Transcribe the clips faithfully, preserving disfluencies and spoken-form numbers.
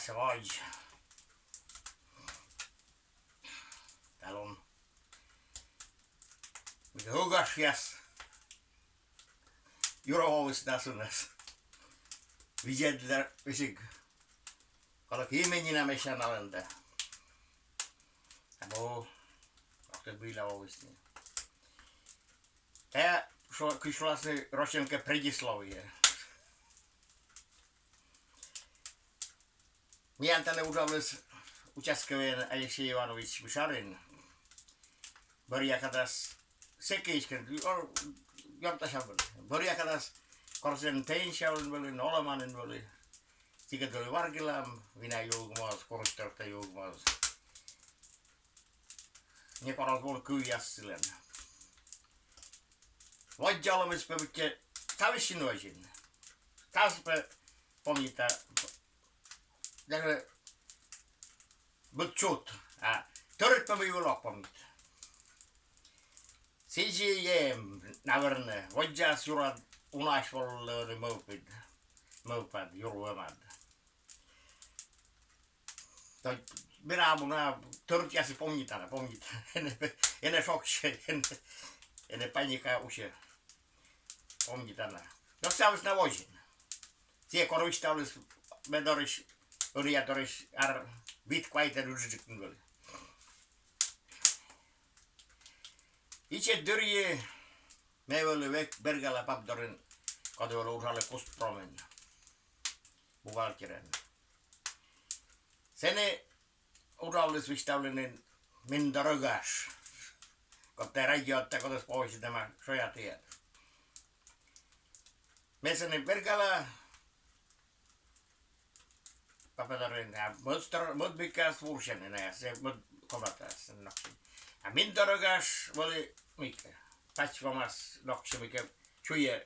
Свадьба. Талун. Ӧгашъяс юра воисны асывнас. Видзӧдлӧ весиг. Кодкӧ именина мешана налӧн да. Абу, ӧктӧ вылӧ воисны. Тайӧ, шуа, кыдз шуласны рочӧн кӧ, предисловие. Миян тані уджаліс участковӧйӧн Алексей Иванович Мишарин. Бӧръя кадас, сэки эськӧ, ёртасьӧм вӧлі. Бӧръя кадас кор сэн пенсияын вӧлі, олӧманын вӧлі. Сыкӧд вӧлі варгылам, вина юӧм оз, курысь тӧрыт юӧм оз. Некор оз вун кывъяс сылӧн. Воддза олӧмыс пӧ быттьӧ ставыс син водзын. Ставсӧ пӧ помнита. Даже быд чут, а тӧрыт пӧ мый вӧлі ог помнит. Сідзи эм, наверно, воддзаыс юра унаысь волӧны мӧвпыд, мӧвпад, юр вӧмад. То менам уна тӧрытъясыс помнитана, помнитана. Энӧ, энӧ шогсьӧ, энӧ, энӧ паника усьӧ. Помнитана. Но ставыс на водзын. Сійӧ кор висьтавліс ме дорысь, ӧнія дорысь, ар вит-квайтӧд ыджыдджык нин вӧлі. Ичӧт дырйи ме вӧлі век бергала пап дорын, коді вӧлі уджалӧ Кузпромын бухгалтерӧн. Сэні уджавліс, висьтавлі нин, Миндор Ӧгаш. Кодтӧ радио, тайӧ кодӧс поводзьӧдӧма, шоя тіян. Ме сэні бергала папа дорын, а мӧд стор-, мӧд мыйкӧ вурсьӧны найӧ, сійӧ мӧд комнатаас нин ноксьӧны. А Миндор Ӧгаш вӧлі мыйкӧ, пач вомас ноксьӧ мыйкӧ, чуйӧ,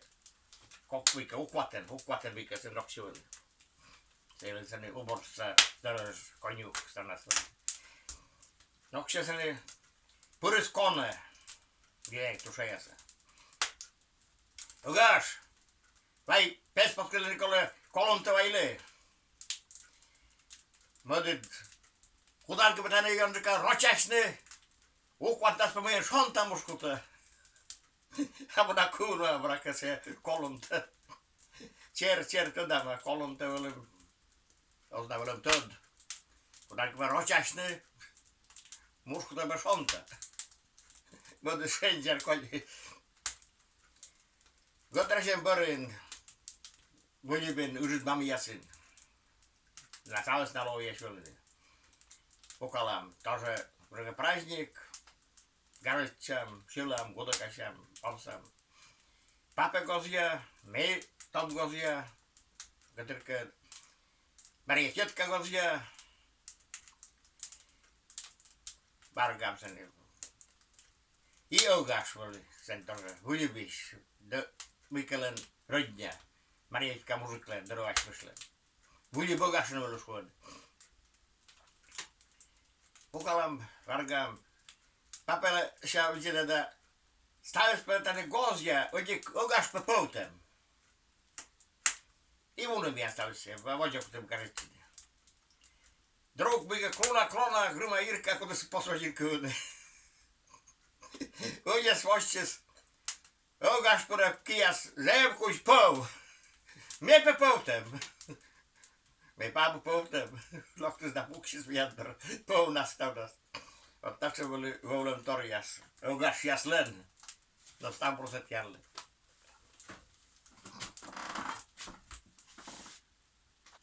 кок мыйкӧ, ухватӧн, ухватӧн мыйкӧ сійӧ ноксьӧ вӧлі. Сійӧ вӧлі сэні уборщица, сторож, конюх, ставнас вӧлі. Ноксьӧ сэні, пырис конӧ, директор шоясӧ. Ӧгаш, вай пес подкылыны колӧ, колонтӧ вайлы. Мӧдыд, кутам кӧ пӧ тані ёнджыка рочасьны, ухватас пӧ мыйӧн шонтӧ мушкутӧ. Абу на кывны, абу на кӧсйы колонтӧ. Чер, чер, тӧдам, а колонтӧ вӧлӧм, оз на вӧлӧм тӧд. Кутам кӧ пӧ рочасьны, мушкутӧ пӧ шонтӧ. Мӧдыд шензя колі. Гӧтрасьӧм бӧрын, Выльыбын, ыджыд мамъясын. На ставыс на ловъяс вӧліны. Пукалам, тоже уже праздник. Гажӧдчам, сьылам, гудӧкасям, помсам. Папӧ гозъя, ме тӧд гозъя, гӧтыркӧ Мария тьӧтка гозъя. Варгам сэні. И Ӧгаш вӧлі сэн тоже, Выльыбысь, да, мыйкӧлӧн родня. Мария тьӧтка мужиклӧн, дыр-васьмышлӧн. Выльыб Ӧгашын вӧлі шуӧны. Пукалам, варгам. Папӧ сэсся видзӧда да: ставыс пӧ тані гозъя, ӧтик Ӧгаш пӧ пӧвтӧм. И вунӧмъя ставыс, водзӧ кутам гажӧдчыны. Друг мыйкӧ клуна-клона, грыма-ирка, кодӧс позьӧ кывны. Ӧньӧс восьтіс. Ӧгаш пырӧ кияс: зэв кузь пӧв. Ме пӧ пӧвтӧм. Ме пӧ абу пӧвтӧм. Локтіс да пуксис миян дорӧ. Пӧвнас ставнас. Вот так что вӧлі вӧвлӧмторъяс Ӧгашъяслӧн. Но став просӧдъянлы.